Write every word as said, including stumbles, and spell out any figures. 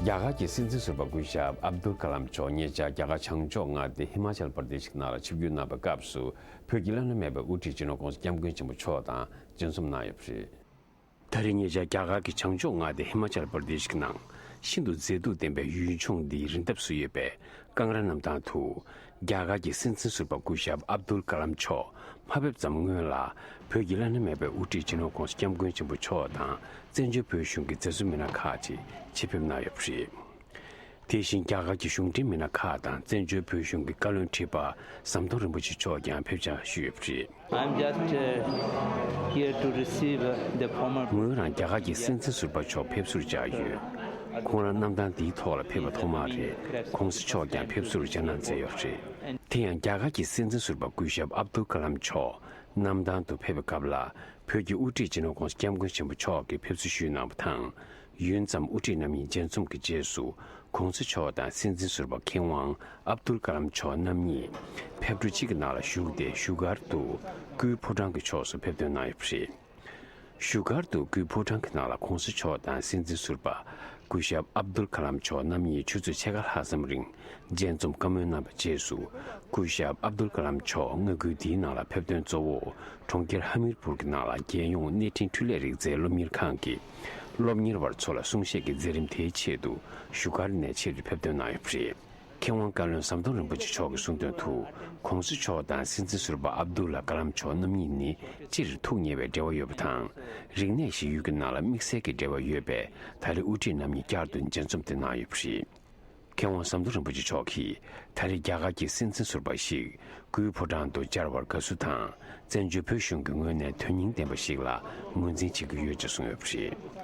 རྒྱ་གར་གྱི་སྲིད་འཛིན་ཟུར་པ་སྐུ་ཞབས་ཨབ་དུལ་ཀ་ལམ་མཆོག་ཉེ་ཆར་རྒྱ་གར་བྱང་ཕྱོགས་མངའ་སྡེ་ཧི་མ་ཅལ་པར་དེ་ཤི་ནང་ལ་ཆིབས་བསྒྱུར་གནང་བའི་སྐབས་སུ། བོད་ཀྱི་བླ་ན་མེད་པའི་དབུ་ཁྲིད་སྤྱི་ནོར་༧གོང་ས་༧སྐྱབས་མགོན་ཆེན་པོ་མཆོག་དང་མཇལ་འཛོམས་གནང་ཡོད་པ་རེད། ད་རེས་ཉེ་ཆར་རྒྱ་གར་གྱི་བྱང་ཕྱོགས་མངའ་སྡེ་ཧི་མ་ཅལ་པར་དེ་ཤི་ནང་ཤིན་ཏུ་མཛེས་སྡུག་ལྡན་པའི་ཡུལ་ལྗོངས་འདིའི་རི་འདབས་སུ་ཡོད་པའི་ཀང་ར་གནམ་ཐང་དུ། རྒྱ་གར་གྱི་སྲིད་འཛིན་ཟུར་པ་སྐུ་ཞབས་ཨབ་དུལ་ཀ་ལམ་མཆོག་མ་ཕེབས་ཙམ་སྔོན་ལ། བོད་ཀྱི་བླ་ན་མེད་པའི་དབུ་ཁྲིད་སྤྱི་ནོར་༧གོང་ས་༧སྐྱབས་མགོན་ཆེན་པོ་མཆོག་དང་། བཙན་བྱོལ་བོད་གཞུང་གི་མཛད་གཙོ་མི་སྣ་ཁག་ཅིག་ཆེད་ཕེབས་གནང་ཡོད་པ་རེད། དེ་བཞིན་རྒྱ་གར་གྱི་གཞུང་འབྲེལ་མི་སྣ་ཁག་དང་། བཙན་བྱོལ་བོད་གཞུང་གི་བཀའ་བློན་ཁྲི་པ་ཟམ་གདོང་རིན་པོ་ཆེ་མཆོག་ཀྱང་ཕེབས་བཅར་ཞུས་ཡོད་པ་རེད། I'm just uh, here to receive uh, the former ངོས་རང་རྒྱ་གར་གྱི་སྲིད་འཛིན་ཟུར་པ་མཆོག་ཕེབས་བསུར་བཅར་ཡོད། ཁོང་རང་གནམ་ཐང་འདིའི་ཐོག་ལ་ཕེབས་པ་ཐོག་མ་རེད། ༧གོང་ས་མཆོག་ཀྱང་ཕེབས་བསུར་བཅར་གནང་མཛད་ཡོད་རེད། དེ་ཡང་རྒྱ་གར་གྱི་སྲིད་འཛིན་ཟུར་པ་སྐུ་ཞབས་ཨབ་དུལ་ཀ་ལམ་མཆོག་གནམ་ཐང་དུ་ཕེབས་པའི་སྐབས་ལ། བོད་ཀྱི་དབུ་ཁྲིད་སྤྱི་ནོར་༧གོང་ས་༧སྐྱབས་མགོན་ཆེན་པོ་མཆོག་གིས་ཕེབས་བསུ་ཞུས་གནང་བ་དང་། ཡུན་ཙམ་དབུ་ཁྲིད་རྣམ་གཉིས་མཇལ་འཛོམས་ཀྱི་རྗེས་སུ། ༧གོང་ས་མཆོག་དང་སྲིད་འཛིན་ཟུར་པ་མཁས་དབང་ཨབ་དུལ་ཀ་ལམ་མཆོག་རྣམ་གཉིས་ཕེབས་འཕྲོ་གཅིག་གི་ནང་ལ་བཞུགས་ཏེ། བཞུགས་སྒར་དུ་སྐུའི་ཕོ་བྲང་གི་ཕྱོགས་སུ་ཕེབས་ཐོན་གནང་ཡོད་པ་རེད། བཞུགས་སྒར་དུ་སྐུའི་ཕོ་བྲང་གི་ནང་ལ་༧གོང་ས་མཆོག་དང་སྲིད་འཛིན་ཟུར་པ་སྐུ་ཞབས་ཨབ་དུལ་ཀ་ལམ་མཆོག་རྣམ་གཉིས་ཆུ་ཚོད་ཕྱེད་ཀ་ལྷག་ཙམ་རིང་མཇལ་འཛོམས་བཀའ་མོལ་གནང་བའི་རྗེས་སུ། སྐུ་ཞབས་ཨབ་དུལ་ཀ་ལམ་མཆོག་མངའ་ཁུལ་འདིའི་ནང་ལ་ཕེབས་ཐོན་གཙོ་བོ། གྲོང་ཁྱེར་ཧ་མིར་པུར་གྱི་ནང་ལ་རྒྱལ་ཡོངས་གནས་འཕྲིན་འཕྲུལ་ལས་རིག་རྩལ་སློབ་གཉེར་ཁང་གི་སློབ་གཉེར་བ་ཚོ་ལ་གསུང་བཤད་ཀྱི་མཛད་རིམ་དེའི་ཆེད་དུ་བཞུགས་སྒར་ནས་ཆེད་དུ་ཕེབས་ཐོན་གནང་ཡོད་པ་རེད། མཁས་དབང་བཀའ་བློན་ཟམ་གདོང་རིན་པོ་ཆེ་མཆོག་གིས་གསུངས་དོན་དུ། ༧གོང་ས་མཆོག་དང་སྲིད་འཛིན་ཟུར་པ་ཨབ་དུལ་ལ་ཀ་ལམ་མཆོག་རྣམ་གཉིས་ནི་སྤྱིར་ཐུགས་ཉེ་བའི་འབྲེལ་བ་ཡོད་པ་དང་། རིག་གནས་ཤིག་ཡུལ་གྱི་ནང་ལ་དམིགས་བསལ་གྱི་འབྲེལ་བ་ཡོད་པས། ད་རེས་དབུ་ཁྲིད་རྣམ་གཉིས་བསྐྱར་དུ་མཇལ་འཛོམས་དེ་གནང་ཡོད་པ་རེད། མཁས་དབང་ཟམ་གདོང་རིན་པོ་ཆེ་མཆོག་གིས། ད་རེས་རྒྱ་གར་གྱི་སྲིད་འཛིན་ཟུར་པ་ཞིག་སྐུའི་ཕོ་བྲང་དུ་བཅར་བར་དགའ་བསུ་དང་། བཙན་བྱོལ་བོད་གཞུང་གི་ངོས་ནས་དོན་སྙིང་ལྡན་པ་ཞིག་ལ་ངོས་འཛིན་བྱེད་ཀྱི་ཡོད་ཅེས་གསུངས་ཡོད་པ་རེད།